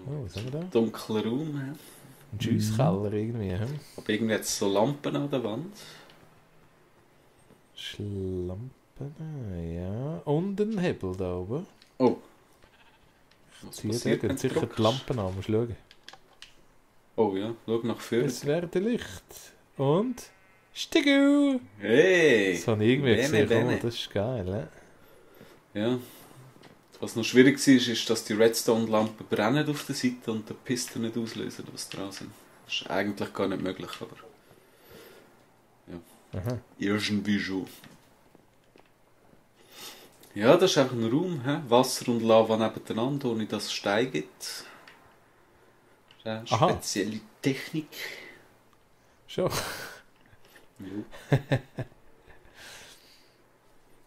Oh, was haben wir da? Dunkler Raum. Ja. Ein Schiesskeller irgendwie. Hm? Aber irgendwie hat es so Lampen an der Wand. Schlampen, ja. Und ein Hebel da oben. Oh. Was Sieh, da passiert, geht wenn sicher du die Lampen an, musst du schauen. Oh ja, schau nach vorne. Es werde Licht. Und... Stigu! Hey! Das habe ich irgendwie Bene, gesehen. Oh, bene. das ist geil, Ja. Was noch schwierig war, ist, dass die Redstone-Lampen brennen auf der Seite und die Pisten nicht auslösen, was dran sind. Das ist eigentlich gar nicht möglich, aber... Ja. Aha. Irgendwie schon. Ja, das ist einfach ein Raum. He? Wasser und Lava nebeneinander, ohne dass es Steine gibt. Das ist eine Aha. spezielle Technik. Schon. Ja.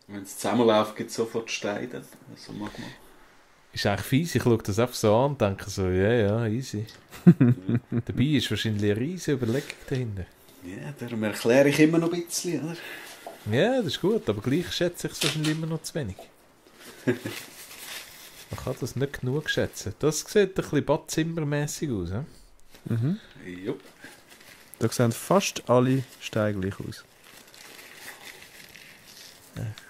Wenn es zusammenläuft, gibt es sofort Steine. Also mag man. Ist eigentlich fies. Ich schaue das einfach so an und denke so, ja, easy. Dabei ist wahrscheinlich eine riesige Überlegung dahinter. Ja, darum erkläre ich immer noch ein bisschen, oder? Ja, das ist gut, aber gleich schätze ich es wahrscheinlich immer noch zu wenig. Man kann das nicht genug schätzen. Das sieht ein bisschen Badzimmermässig aus. He? Mhm. Jupp. Da sehen fast alle Steine gleich aus.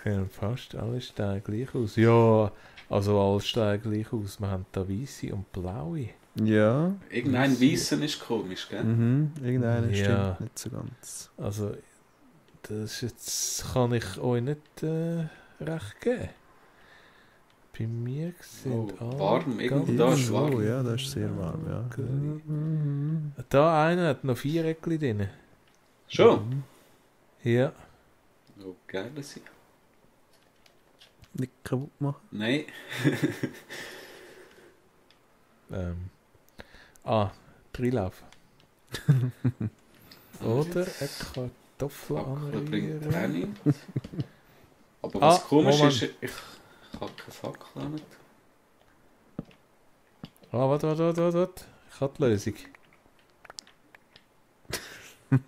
Sehen fast alle Steine gleich aus. Ja, also alle Steine gleich aus. Wir haben da weiße und blaue. Ja. Irgendein Weissen ist komisch, gell? Mhm. Irgendeiner Ja. stimmt nicht so ganz. Also, das jetzt kann ich euch nicht recht geben. Bei mir sind alle warm, irgendwo da ist Irgendwo, warm. ja, das ist sehr warm, ja. Da einer hat noch 4 Eckchen drin. Schon? Ja. Oh, geil ist Nicht kaputt machen. Nein. Reinlaufen. Oder eine Kartoffel Fackel bringt auch anrühren. nicht. Aber was komisch Moment. ist, ich habe keine Fackel nicht. Warte. Ich habe die Lösung.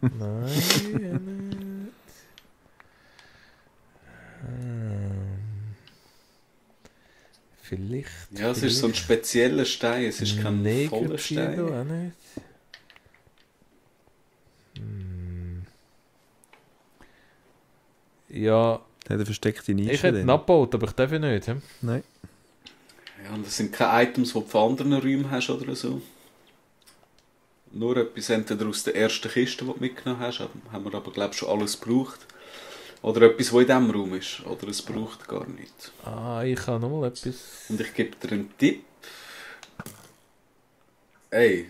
Nein, nicht. Vielleicht. Ja, es ist so ein spezieller Stein, es ist kein voller Negerzielo Stein. auch nicht. Hm. Ja, Der hat eine versteckte Nische ich hätte ihn abgebaut, aber ich darf ihn nicht. He? Nein. Ja, und das sind keine Items, die du von anderen Räumen hast oder so. Nur etwas entweder aus der ersten Kiste, die du mitgenommen hast, haben wir aber glaube ich schon alles gebraucht. Oder etwas, das in diesem Raum ist. Oder es braucht gar nichts. Ah, ich habe nochmal etwas. Und ich gebe dir einen Tipp. Ey.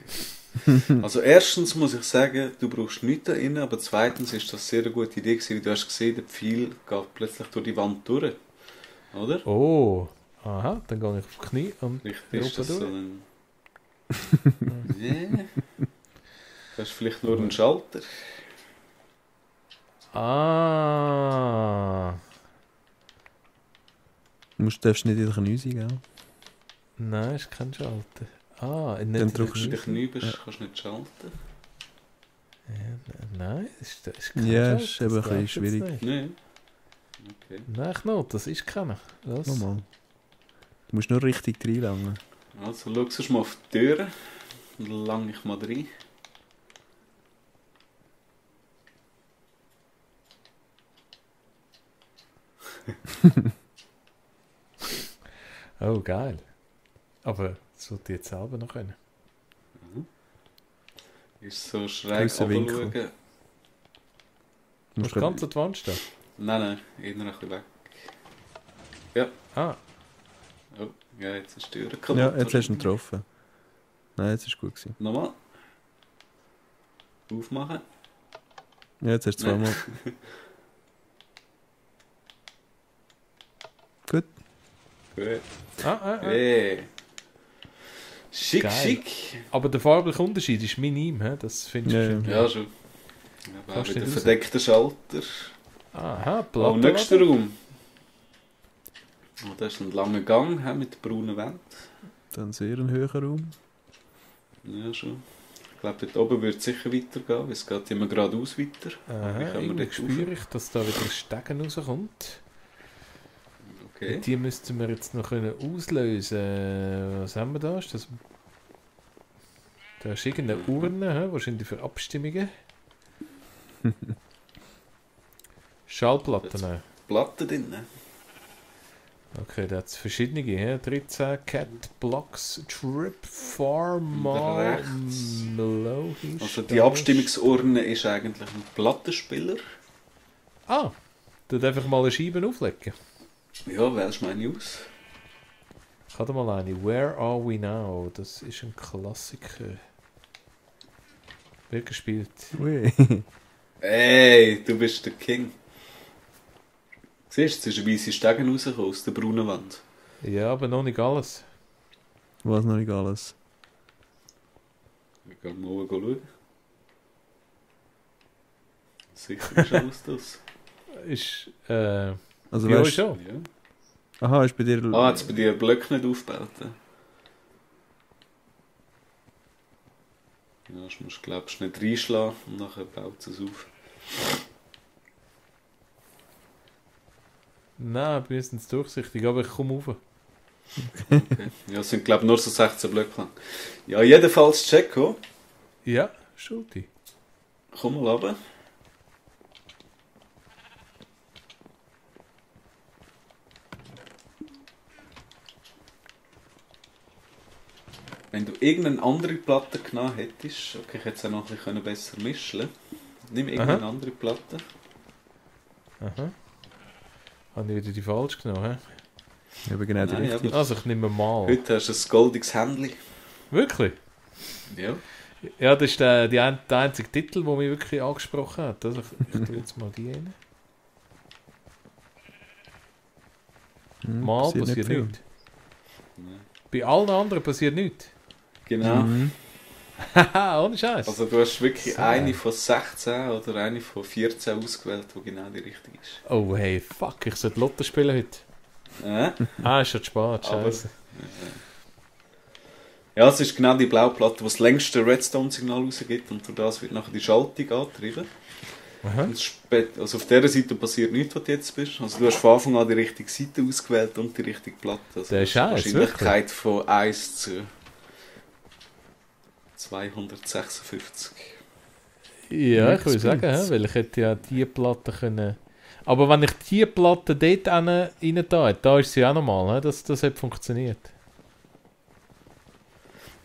Also erstens muss ich sagen, du brauchst nichts da drin, aber zweitens ist das sehr eine gute Idee gewesen, weil du hast gesehen, der Pfeil geht plötzlich durch die Wand durch. Oder? Oh, aha, dann gehe ich auf die Knie und Vielleicht ist das durch. so ein... Nee. Das ist vielleicht nur ein Schalter. Ah. Darfst nicht in den Knüse, gell? Nein, ist kein Schalter. Ah, nicht Dann in der drückst Wenn du Knie. dich Knie bist, kannst du nicht schalten. Nein, ist kein Ja, Schalter. ist eben ein das bisschen darf schwierig. jetzt nicht. Nee. Okay. Nein, Knot, das ist keiner. Was? Nochmal. Du musst nur richtig reinlangen. Also schau sonst mal auf die Türen. Dann lang ich mal rein. Oh, geil. Aber das wollte ich jetzt selber noch können. Ist so schräg Gewisser Winkel. runterschauen. Du musst ganz an die Wand stehen. Nein, eher ein bisschen weg. Ja. Ah, Oh, ja, jetzt ist die Tür kaputt. Ja, jetzt hast du ihn getroffen. Nein, jetzt ist gut gewesen. Nochmal. Aufmachen. Ja, jetzt hast du zweimal. Gut. Gut. Hey. Hey. Schick, Geil. schick. Aber der farbliche Unterschied ist minim, he? Das findest du Ja, schon. Ja, schon. Ja, Kannst wieder nicht raus. verdeckter Schalter. Aha, Oh, Platte. nächster Raum. Oh, das ist ein langer Gang he, mit braunen Wänden. Dann sehr ein höherer Raum. Ja, schon. Ich glaube, dort oben wird es sicher weitergehen, weil es geht immer geradeaus weiter. Wie Aha, kommen wir irgendwie dort spüre ich, dass da wieder ein Stegen rauskommt. Okay. Die müssten wir jetzt noch können auslösen. Was haben wir da? Ist das Da ist irgendeine Urne, wahrscheinlich für Abstimmungen. Schallplatten. Nein. Platten drin. Okay, da hat es verschiedene. He? 13 Cat Blocks Trip Farm Rechts. Melohi. Also die Abstimmungsurne ist eigentlich ein Plattenspieler. Ah, tut einfach mal eine Scheibe auflegen. Ja, wählst du meine aus? Ich hatte mal eine. Where Are We Now? Das ist ein Klassiker. Wird gespielt. Ui. Ey, du bist der King. Siehst du, es ist ein weißer Stegen rausgekommen aus der braunen Wand. Ja, aber noch nicht alles. Was noch nicht alles. Ich kann mal oben schauen. Sicher ist alles das. Ist, Also ja, weißt, schon. Ja. aha, ist bei dir... Ah, jetzt bei dir Blöcke nicht aufgebaut. Ja, das musst du, glaubst nicht reinschlagen und nachher baut es auf. Nein, wir sind jetzt durchsichtig, aber ich komme rauf. Okay. Ja, es sind glaube ich nur so 16 Blöcke lang. Ja, jedenfalls Checo. Ja, Schulti. Komm mal runter. Wenn du irgendeine andere Platte genommen hättest, okay, ich hätte es auch noch ein bisschen besser mischen. Nimm irgendeine andere Platte. Aha. Habe ich wieder die falsch genommen, Ich habe genau die Nein, richtige. aber Also ich nehme mal. heute hast du ein goldiges Händchen. Wirklich? Ja. Ja, das ist der einzige Titel, der mich wirklich angesprochen hat. Also ich tue jetzt mal die rein. Mal passiert viel. nichts. Bei allen anderen passiert nichts. Genau. Mhm. Haha, ohne Scheiß. Also du hast wirklich So. eine von 16 oder eine von 14 ausgewählt, die genau die richtige ist. Oh hey, fuck, ich sollte Lotto spielen heute. Ist schon spät, Aber- scheiße. Ja, es ist genau die Blauplatte, die das längste Redstone-Signal rausgibt und durch das wird nachher die Schaltung angetrieben. Aha. Und also auf dieser Seite passiert nichts, wo du jetzt bist. Also du hast von Anfang an die richtige Seite ausgewählt und die richtige Platte. Also Der das ist Scheiß, eine Wahrscheinlichkeit von 1 zu 256. Ja, ich würde Nichts sagen, Gutes. weil ich hätte ja die Platte können... Aber wenn ich die Platte dort rein da ist sie auch nochmal, das hat funktioniert.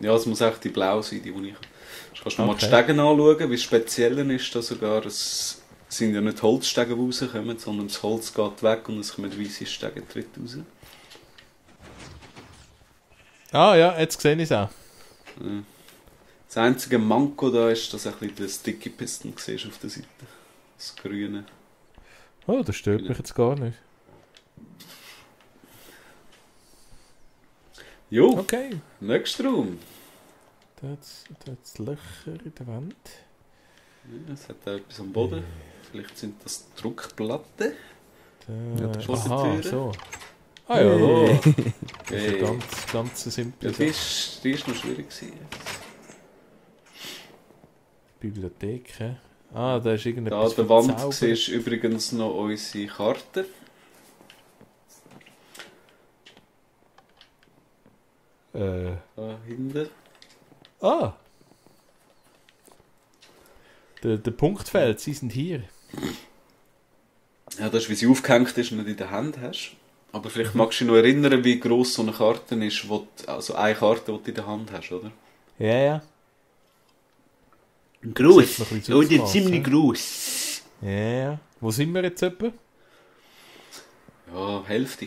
Ja, es muss auch die blaue sein, die ich... Du kannst nochmal die Okay. Stegen anschauen, wie speziell ist da sogar. Es sind ja nicht Holzstegen, die rauskommen, sondern das Holz geht weg und es kommen weisse Stegen tritt raus. Ah ja, jetzt sehe ich es auch. Ja. Das einzige Manko da ist, dass ein bisschen der Sticky Piston siehst auf der Seite. Das Grüne. Oh, das stört mich jetzt gar nicht. Jo, Okay. nächster Raum. Da hat's Löcher in der Wand. Ja, es hat auch etwas am Boden. Vielleicht sind das Druckplatten. Da, Ja, das ist aha, Tür. so. Ah ja, oh. Das ist Hey. eine ganz Ja, simple die ist noch schwierig gewesen. Bibliothek. He? Ah, da ist Da irgendetwas an der Wand verzaubert. siehst du übrigens noch unsere Karte. Da hinten. Ah! Der Punktfeld, sie sind hier. Ja, das ist, wie sie aufgehängt ist und nicht in der Hand hast. Aber vielleicht magst du dich noch erinnern, wie gross so eine Karte ist, also eine Karte, die du in der Hand hast, oder? Ja, ja. Gross. Setzt noch ein bisschen Ausmaß, hä? gross. Ja, ja. Wo sind wir jetzt etwa? Ja, Hälfte.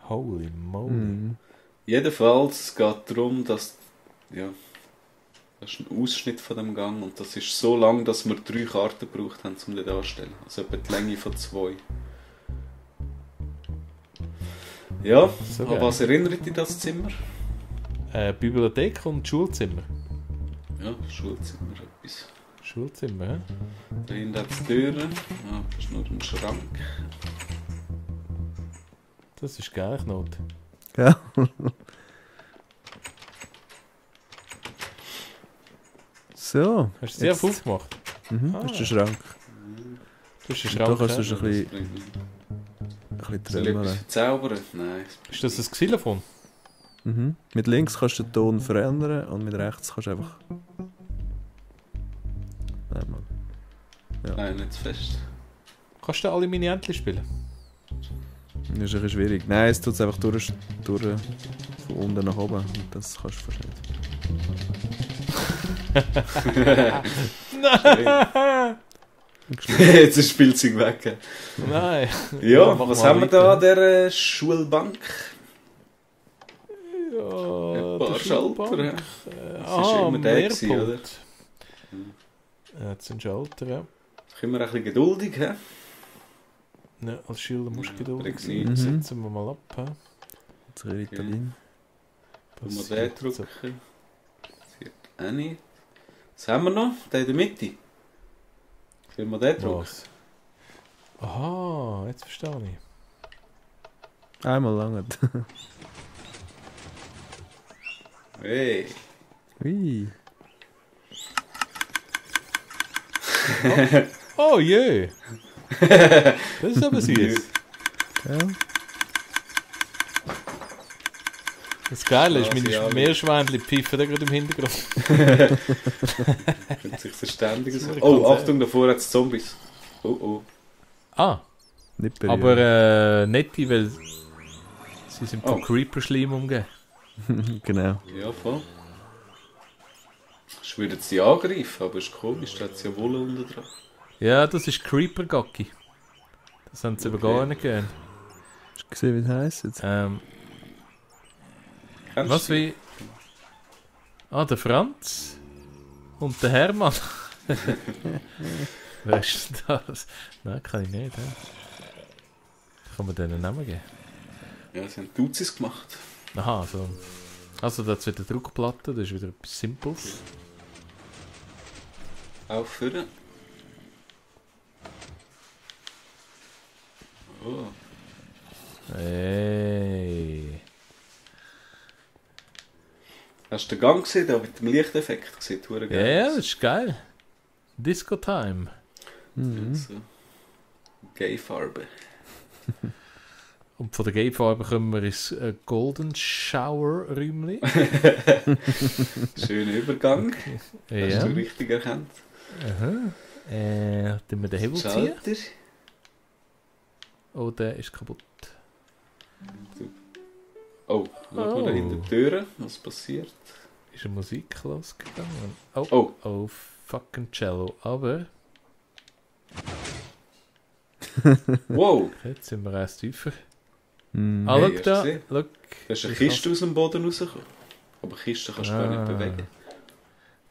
Holy moly. Mhm. Jedenfalls, es geht darum, dass... Ja, das ist ein Ausschnitt von dem Gang und das ist so lang, dass wir 3 Karten gebraucht haben, um das anzustellen. Also etwa die Länge von 2. Ja, So an geil. was erinnert dich das Zimmer? Bibliothek und Schulzimmer. Ja, Schulzimmer etwas. Schulzimmer, hä? Da hinten hat es Türen. Ja, das ist nur ein Schrank. Das ist geil, Knot. Ja. So. Hast du sehr jetzt- viel gemacht? Mhm, das ist der Schrank. Du hast einen Da Schrank. kannst du hä? schon ein bisschen, Soll ein bisschen ich etwas trömmeln. verzaubern? Nein. Ist das ein Xylophon? Mhm. Mit links kannst du den Ton verändern und mit rechts kannst du einfach... Einmal. Ja. Nein, nicht zu fest. Kannst du alle meine Entchen spielen? Das ist ein bisschen schwierig. Nein, es tut es einfach durch von unten nach oben. Und das kannst du fast nicht. Nein! Jetzt ist das Spielzeug weg. Nein! Ja, mach was mal haben wir weiter. da an dieser Schulbank? Ja, Ein paar der Schalter. Schulbank. Das ist immer der gewesen, oder? Mehrpunkt. Ja, jetzt sind Schalter, ja. Können wir ein bisschen geduldig, hä? Ja, als Schüler musst du Ja, geduldig bringt's sein. nichts. Setzen wir mal ab. Hä? Jetzt Ritalin. Wenn wir den Passiert so. drücken. Passiert auch nicht. Was haben wir noch? Der in der Mitte. Können wir den drücken? Was? Aha, jetzt verstehe ich. Einmal lang. Hey. Ui. Oh je! Das ist aber süß. Ja. Das Geile ist, Quasi meine alle. Meerschweinchen pfeifen da gerade im Hintergrund. Können sich verständigen. Das würde Oh, ich Achtung, davor hat es Zombies. Oh, oh. Ah, Nicht berühren. aber nette, weil sie sind von Oh. Creeper-Schleim umgeben. Genau. Ja, voll. Ich würde sie angreifen, aber ist komisch, da hat sie ja Wolle unten dran. Ja, das ist Creeper-Gacki. Das haben sie aber Okay. gar nicht gern. Hast du gesehen, wie es heisst jetzt? Kennst Was du die? wie... Ah, der Franz und der Hermann. Wer ist denn das? Nein, kann ich nicht. He? Kann man denen einen Namen geben? Ja, sie haben Duzis gemacht. Aha, so. Also das ist wieder Druckplatte, das ist wieder etwas Simples. Aufführen. Oh. Hey. Hast du den Gang gesehen, der mit dem Lichteffekt? Sieht verdammt Ja, geil ja, aus. das ist geil. Disco Time. Mhm. So. Gay-Farbe. Und von der Gelbfarbe kommen wir ins Golden Shower Räumchen. Schöner Übergang. Hast Ja. du richtig erkannt? Aha. Tun wir den Hebel ziehen? Schalter. Oh, der ist kaputt. Oh, schau Oh. mal hinter die Türen, was passiert. Ist eine Musik losgegangen? Oh, Oh, oh, fucking Cello. Aber, wow. jetzt sind wir erst tiefer. Mhm. Ah, Hey, schau hast da. du gesehen? Schau. Da ist eine Ich Kiste aus dem Boden rausgekommen. Aber Kiste kannst du gar Ah. nicht bewegen.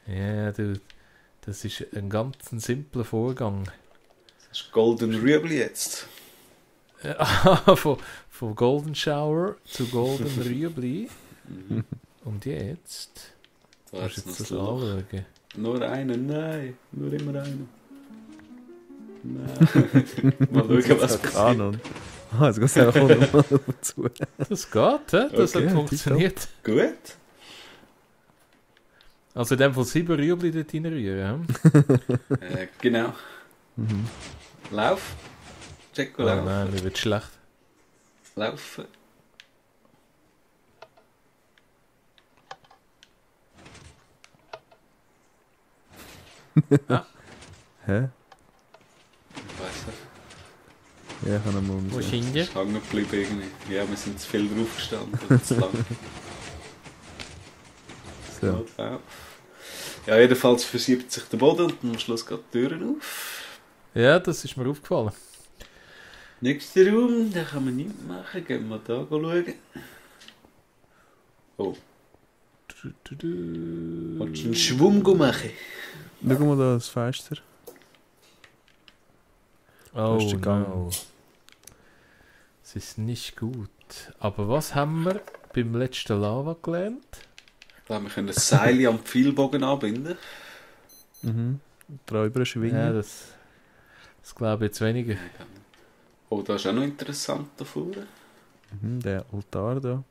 Ja, du, das ist ein ganz simpler Vorgang. Das ist Golden Rüebli jetzt. Von Golden Shower zu Golden Rüebli. Mhm. Und jetzt Da musst hat's du noch jetzt das das Loch. anschauen. Nur einen, nein. Nur immer einen. Nein. Mal schauen, was passiert. Kanon. Ah, jetzt geht es einfach nochmal zu. Das geht, hä? Das Okay, hat funktioniert. Gut. Also in dem Fall 7 Rüebli dort reinrühren. Hä? Genau. Mhm. Lauf. Check Oh laufen. nein, mir wird schlecht. Laufen. Hä? Ich weiss nicht. Ja, ich kann nochmal Wo umsehen. sind die? Ist hängen geblieben irgendwie. Ja, wir sind zu viel drauf gestanden. Oder zu lang. So. Ja, jedenfalls verschiebt sich der Boden und am Schluss geht die Türen auf. Ja, das ist mir aufgefallen. Nächster Raum, da kann man nichts machen. Gehen wir da schauen. Oh, willst du einen Schwung machen? Schau mal da das Fenster. Oh ist der Gang. no. Es ist nicht gut. Aber was haben wir beim letzten Lava gelernt? Ich glaube, wir können ein Seil am Pfeilbogen anbinden. Mhm. Drüber schwingen. Ja, das glaube ich jetzt weniger. Oh, das ist auch noch interessant da vorne. Mhm, der Altar da.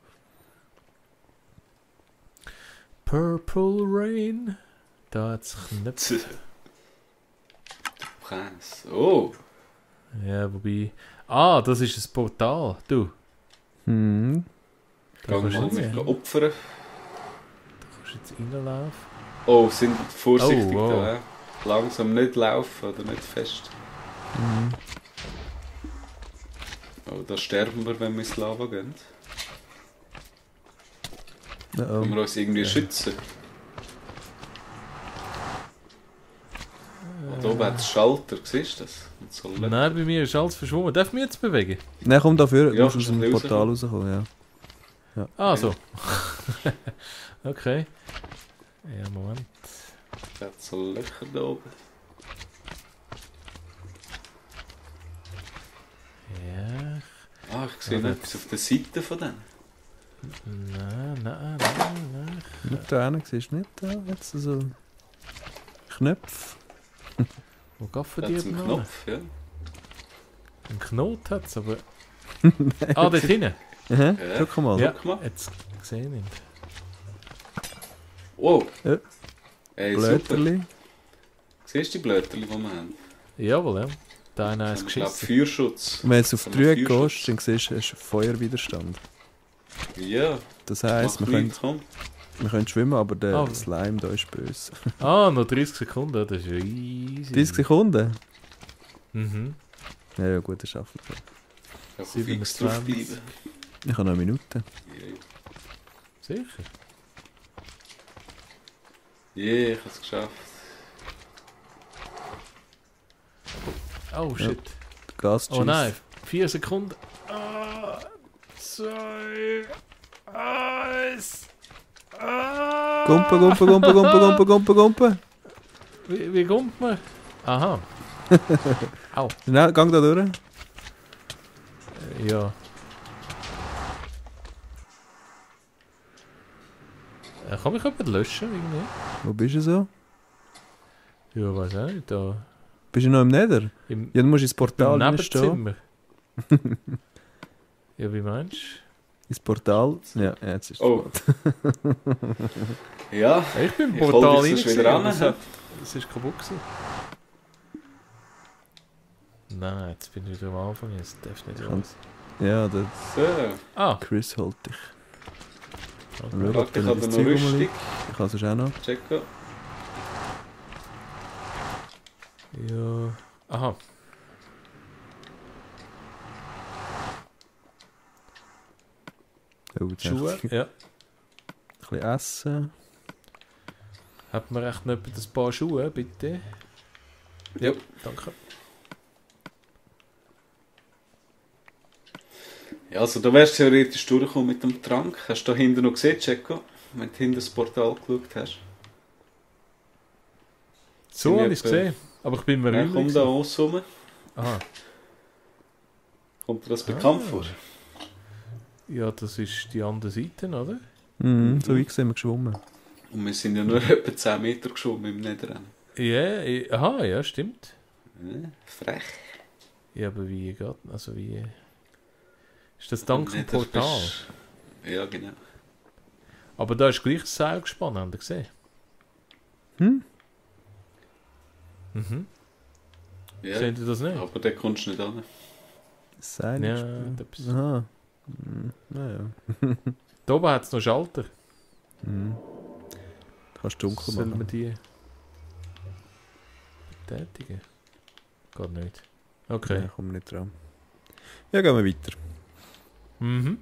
Purple Rain. Da hat es Knöpfe. Preis. Oh, Ja, wobei... Ah, das ist ein Portal. Du. Mhm. Gehen wir mal kannst du mit jetzt- opfern. Da kannst du jetzt reinlaufen. Oh, sind vorsichtig Oh, wow. da. Langsam nicht laufen oder nicht fest. Mhm. Oh, da sterben wir, wenn wir ins Lava gehen. Oh. Können wir uns irgendwie schützen? Da oben hat es Schalter, siehst du das? Und so Nein, bei mir ist alles verschwommen. Darf ich mich jetzt bewegen? Nein, komm dafür, du Ja, musst aus kannst ein dem bisschen Portal rauskommen, ja. Ah, so. Okay. Ja, Moment. Es hat so Löcher da oben. Ja. Ah, ich sehe Ja, noch etwas auf der Seite von denen. Nein. Nicht da hinten, siehst du nicht da? Jetzt so Knöpfe. Wo gaffen Da die hat einen denn an? Knopf, ja. Ein Knot hat es, aber... Ah, dort hinten. Aha, Ja. guck mal. Ja, Guck mal. jetzt sehe ich nicht. Wow. Ja. Ey, super. Blätterli. Siehst du die Blätterchen, die wir haben? Jawohl, ja. Da einer ist Ich glaube, geschissen. Feuerschutz. Und wenn du jetzt auf Kann 3 man gehst, Feuerschutz? dann siehst du, hast du Feuerwiderstand. Ja, Das heisst, mach wir können, nichts, komm. wir können schwimmen, aber der Ah. Slime da ist böse. Ah, noch 30 Sekunden, das ist ja easy. 30 Sekunden? Mhm. Ja, ja gut, das schaffen wir. Ich kann fix draufbleiben. Ich habe noch eine Minute. Sicher. Yeah, ich habe es geschafft. Oh shit. Der Gas Oh nein, 4 Sekunden. Ah, 2, 1. Ah. Gumpe. Wie kommt man? Aha. Au. Nein, gang da durch. Ja. Kann mich jemand löschen irgendwie? Wo bist du so? Ja, weiß auch nicht. Da Bist du noch im Nether? im, Ja, du musst ins im Portal reinstehen. Nebenzimmer. Ja, wie meinst du? Ins Portal? Ja, jetzt ist es Oh. spät. Ja, Ich bin im ich Portal hol dich sonst wieder rein. ran. gewesen, aber es ist kaputt gewesen. Nein, jetzt bin ich wieder am Anfang. Jetzt darfst du nicht Kann- raus. Ja, der So, Ah, Chris holt dich. okay. Schau, ob warte, da ich noch habe das noch Zeug Rüstung. rumliegt. Ich kann es auch noch. Checken. Ja. Aha. Oh, jetzt Schuhe. einfach Ja. Ein bisschen essen. Hat man recht noch etwa ein paar Schuhe, bitte? Ja. Danke. Ja, also da wärst du theoretisch durchgekommen mit dem Trank. Hast du da hinten noch gesehen, Checo? Wenn du hinter das Portal geschaut hast. So Sind habe ich es etwa- gesehen. Aber ich bin mir Ja, nicht komm da raus. Aha. Kommt dir das bekannt vor? Ja, das ist die andere Seite, oder? Mhm, so weit sind wir geschwommen. Und wir sind ja nur etwa 10 Meter geschwommen im Niederrennen. Ja, aha, ja, stimmt. Ja, frech. Ja, aber wie geht also wie... Ist das dank dem Nether Portal? bist- Ja, genau. Aber da ist gleich das Seil gespannt, habt ihr gesehen? Hm? Mhm. Ja, Seht ihr das nicht? aber da kommst du nicht an. Das Seil Ja, gespielt. etwas. Aha. Hm, naja. Da oben hat es noch Schalter. Hm. Du kannst dunkel Sollen wir machen. die betätigen? Geht nicht. Okay. Ja, kommen wir nicht dran. Ja, gehen wir weiter. Mhm.